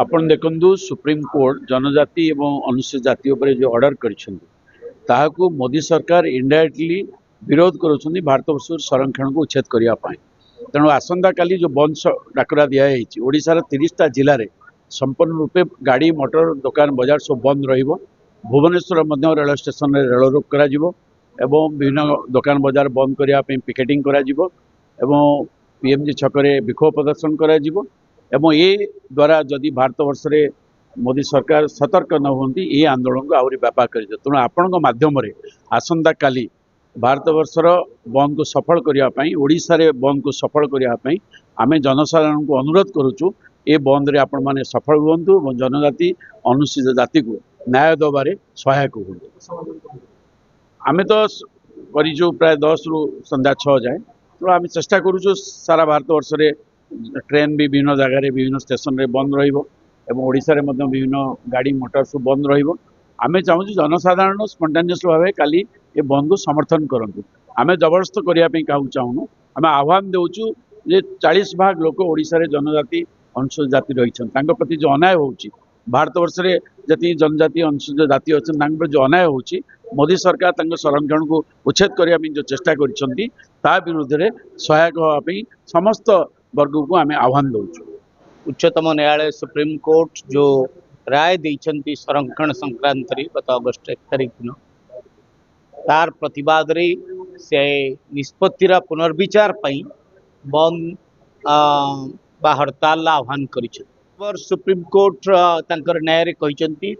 ଆପଣ ଦେଖନ୍ତୁ, ସୁପ୍ରିମକୋର୍ଟ ଜନଜାତି ଏବଂ ଅନୁସୂଚିତ ଜାତି ଉପରେ ଯେଉଁ ଅର୍ଡର କରିଛନ୍ତି, ତାହାକୁ ମୋଦି ସରକାର ଇନଡାଇରେକ୍ଟଲି ବିରୋଧ କରୁଛନ୍ତି ଭାରତବର୍ଷରୁ ସଂରକ୍ଷଣକୁ ଉଚ୍ଛେଦ କରିବା ପାଇଁ। ତେଣୁ ଆସନ୍ତାକାଲି ଯେଉଁ ବନ୍ଦ ଡାକରା ଦିଆଯାଇଛି, ଓଡ଼ିଶାର 30ଟା ଜିଲ୍ଲାରେ ସମ୍ପୂର୍ଣ୍ଣ ରୂପେ ଗାଡ଼ି ମଟର, ଦୋକାନ ବଜାର ସବୁ ବନ୍ଦ ରହିବ। ଭୁବନେଶ୍ୱର ମଧ୍ୟ ରେଳ ଷ୍ଟେସନରେ ରେଳ ରୋକ କରାଯିବ ଏବଂ ବିଭିନ୍ନ ଦୋକାନ ବଜାର ବନ୍ଦ କରିବା ପାଇଁ ପିକେଟିଂ କରାଯିବ ଏବଂ ପିଏମ୍ଜି ଛକରେ ବିକ୍ଷୋଭ ପ୍ରଦର୍ଶନ କରାଯିବ। ଏବଂ ଏ ଦ୍ୱାରା ଯଦି ଭାରତବର୍ଷରେ ମୋଦି ସରକାର ସତର୍କ ନ ହୁଅନ୍ତି, ଏହି ଆନ୍ଦୋଳନକୁ ଆହୁରି ବ୍ୟାପକ କରିଯିବ। ତେଣୁ ଆପଣଙ୍କ ମାଧ୍ୟମରେ ଆସନ୍ତାକାଲି ଭାରତବର୍ଷର ବନ୍ଦକୁ ସଫଳ କରିବା ପାଇଁ, ଓଡ଼ିଶାରେ ବନ୍ଦକୁ ସଫଳ କରିବା ପାଇଁ ଆମେ ଜନସାଧାରଣଙ୍କୁ ଅନୁରୋଧ କରୁଛୁ, ଏ ବନ୍ଦରେ ଆପଣମାନେ ସଫଳ ହୁଅନ୍ତୁ ଏବଂ ଜନଜାତି, ଅନୁସୂଚିତ ଜାତିକୁ ନ୍ୟାୟ ଦେବାରେ ସହାୟକ ହୁଅନ୍ତୁ। ଆମେ ତ କରିଛୁ ପ୍ରାୟ 10ରୁ ସନ୍ଧ୍ୟା 6 ଯାଏଁ। ତେଣୁ ଆମେ ଚେଷ୍ଟା କରୁଛୁ, ସାରା ଭାରତବର୍ଷରେ ଟ୍ରେନ୍ ବି ବିଭିନ୍ନ ଜାଗାରେ, ବିଭିନ୍ନ ଷ୍ଟେସନରେ ବନ୍ଦ ରହିବ ଏବଂ ଓଡ଼ିଶାରେ ମଧ୍ୟ ବିଭିନ୍ନ ଗାଡ଼ି ମଟର ସବୁ ବନ୍ଦ ରହିବ। ଆମେ ଚାହୁଁଛୁ ଜନସାଧାରଣ ସ୍ପଣ୍ଟାନିୟସ୍ ଭାବେ କାଲି ଏ ବନ୍ଦକୁ ସମର୍ଥନ କରନ୍ତୁ। ଆମେ ଜବରଦସ୍ତ କରିବା ପାଇଁ କାହାକୁ ଚାହୁଁନୁ। ଆମେ ଆହ୍ୱାନ ଦେଉଛୁ ଯେ 40 ଭାଗ ଲୋକ ଓଡ଼ିଶାରେ ଜନଜାତି, ଅନୁସୂଚିତ ଜାତି ରହିଛନ୍ତି। ତାଙ୍କ ପ୍ରତି ଯେଉଁ ଅନ୍ୟାୟ ହେଉଛି, ଭାରତବର୍ଷରେ ଯେତିକି ଜନଜାତି, ଅନୁସୂଚିତ ଜାତି ଅଛନ୍ତି, ତାଙ୍କ ପ୍ରତି ଯେଉଁ ଅନ୍ୟାୟ ହେଉଛି, ମୋଦି ସରକାର ତାଙ୍କ ସଂରକ୍ଷଣକୁ ଉଚ୍ଛେଦ କରିବା ପାଇଁ ଯେଉଁ ଚେଷ୍ଟା କରିଛନ୍ତି, ତା ବିରୁଦ୍ଧରେ ସହାୟକ ହେବା ପାଇଁ ସମସ୍ତ ବର୍ଗକୁ ଆମେ ଆହ୍ୱାନ ଦେଉଛୁ। ଉଚ୍ଚତମ ନ୍ୟାୟାଳୟ, ସୁପ୍ରିମକୋର୍ଟ ଯେଉଁ ରାୟ ଦେଇଛନ୍ତି ସଂରକ୍ଷଣ ସଂକ୍ରାନ୍ତରେ ଗତ ଅଗଷ୍ଟ 1 ତାରିଖ ଦିନ, ତାର ପ୍ରତିବାଦରେ ସେ ନିଷ୍ପତ୍ତିର ପୁନର୍ବିଚାର ପାଇଁ ବନ୍ଦ ବା ହରତାଲ ଆହ୍ୱାନ କରିଛନ୍ତି। ସୁପ୍ରିମକୋର୍ଟ ତାଙ୍କର ନ୍ୟାୟରେ କହିଛନ୍ତି,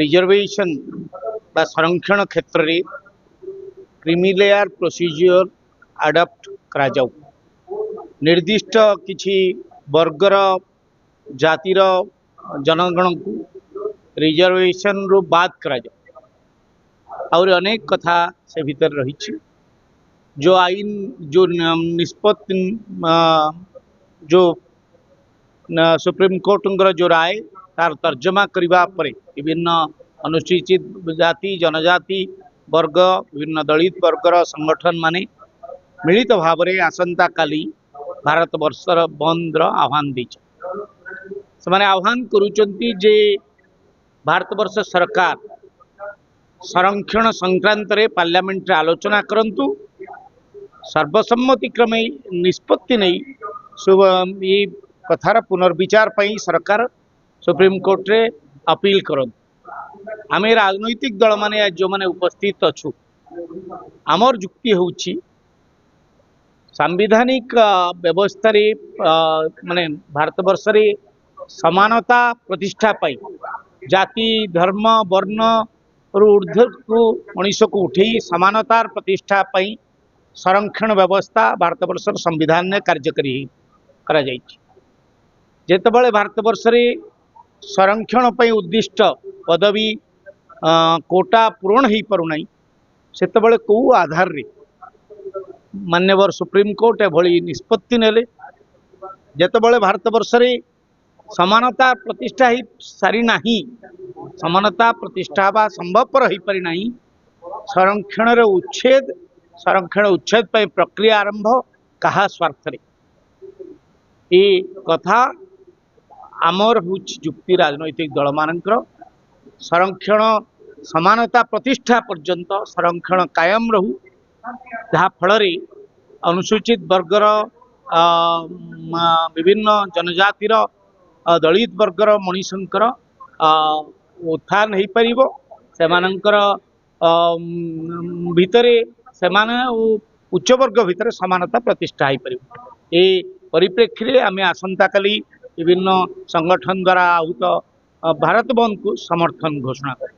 ରିଜର୍ଭେସନ ବା ସଂରକ୍ଷଣ କ୍ଷେତ୍ରରେ କ୍ରିମିଲେୟାର ପ୍ରୋସିଜିଓର ଆଡପ୍ଟ କରାଯାଉ, ନିର୍ଦ୍ଦିଷ୍ଟ କିଛି ବର୍ଗର, ଜାତିର ଜନଗଣଙ୍କୁ ରିଜର୍ଭେସନରୁ ବାଦ କରାଯାଉ। ଆହୁରି ଅନେକ କଥା ସେ ଭିତରେ ରହିଛି। ଯେଉଁ ଆଇନ, ଯେଉଁ ନିଷ୍ପତ୍ତି, ଯେଉଁ ସୁପ୍ରିମକୋର୍ଟଙ୍କର ଯେଉଁ ରାୟ, ତାର ତର୍ଜମା କରିବା ପରେ ବିଭିନ୍ନ ଅନୁସୂଚିତ ଜାତି, ଜନଜାତି ବର୍ଗ, ବିଭିନ୍ନ ଦଳିତ ବର୍ଗର ସଂଗଠନ ମାନେ ମିଳିତ ଭାବରେ ଆସନ୍ତାକାଲି ଭାରତବର୍ଷର ବନ୍ଦର ଆହ୍ୱାନ ଦେଇଛନ୍ତି। ସେମାନେ ଆହ୍ୱାନ କରୁଛନ୍ତି ଯେ ଭାରତବର୍ଷ ସରକାର ସଂରକ୍ଷଣ ସଂକ୍ରାନ୍ତରେ ପାର୍ଲାମେଣ୍ଟରେ ଆଲୋଚନା କରନ୍ତୁ, ସର୍ବସମ୍ମତି କ୍ରମେ ନିଷ୍ପତ୍ତି ନେଇ ଏଇ କଥାର ପୁନର୍ବିଚାର ପାଇଁ ସରକାର ସୁପ୍ରିମକୋର୍ଟରେ ଅପିଲ କରନ୍ତୁ। ଆମେ ରାଜନୈତିକ ଦଳମାନେ ଯେଉଁମାନେ ଉପସ୍ଥିତ ଅଛୁ, ଆମର ଯୁକ୍ତି ହେଉଛି, ସାମ୍ବିଧାନିକ ବ୍ୟବସ୍ଥାରେ, ମାନେ ଭାରତବର୍ଷରେ ସମାନତା ପ୍ରତିଷ୍ଠା ପାଇଁ, ଜାତି, ଧର୍ମ, ବର୍ଣ୍ଣରୁ ଉର୍ଦ୍ଧ୍ୱକୁ ମଣିଷକୁ ଉଠେଇ ସମାନତାର ପ୍ରତିଷ୍ଠା ପାଇଁ ସଂରକ୍ଷଣ ବ୍ୟବସ୍ଥା ଭାରତବର୍ଷର ସମ୍ବିଧାନରେ କାର୍ଯ୍ୟକାରୀ କରାଯାଇଛି। ଯେତେବେଳେ ଭାରତବର୍ଷରେ ସଂରକ୍ଷଣ ପାଇଁ ଉଦ୍ଦିଷ୍ଟ ପଦବୀ କୋଟା ପୂରଣ ହେଇପାରୁନାହିଁ, ସେତେବେଳେ କେଉଁ ଆଧାରରେ ମାନ୍ୟବର ସୁପ୍ରିମକୋର୍ଟ ଏଭଳି ନିଷ୍ପତ୍ତି ନେଲେ? ଯେତେବେଳେ ଭାରତବର୍ଷରେ ସମାନତା ପ୍ରତିଷ୍ଠା ହେଇ ସାରିନାହିଁ, ସମାନତା ପ୍ରତିଷ୍ଠା ହେବା ସମ୍ଭବପର ହୋଇପାରିନାହିଁ, ସଂରକ୍ଷଣର ଉଚ୍ଛେଦ, ସଂରକ୍ଷଣ ଉଚ୍ଛେଦ ପାଇଁ ପ୍ରକ୍ରିୟା ଆରମ୍ଭ କାହା ସ୍ୱାର୍ଥରେ? ଏ କଥା ଆମର ହେଉଛି ଯୁକ୍ତି ରାଜନୈତିକ ଦଳମାନଙ୍କର। ସଂରକ୍ଷଣ, ସମାନତା ପ୍ରତିଷ୍ଠା ପର୍ଯ୍ୟନ୍ତ ସଂରକ୍ଷଣ କାୟମ ରହୁ, ଯାହାଫଳରେ ଅନୁସୂଚିତ ବର୍ଗର, ବିଭିନ୍ନ ଜନଜାତିର, ଦଳିତ ବର୍ଗର ମଣିଷଙ୍କର ଉତ୍ଥାନ ହେଇପାରିବ, ସେମାନଙ୍କର ଭିତରେ, ସେମାନେ ଓ ଉଚ୍ଚବର୍ଗ ଭିତରେ ସମାନତା ପ୍ରତିଷ୍ଠା ହେଇପାରିବ। ଏ ପରିପ୍ରେକ୍ଷୀରେ ଆମେ ଆସନ୍ତାକାଲି ବିଭିନ୍ନ ସଂଗଠନ ଦ୍ୱାରା ଆହୁତ ଭାରତ ବନ୍ଦକୁ ସମର୍ଥନ ଘୋଷଣା କରୁ।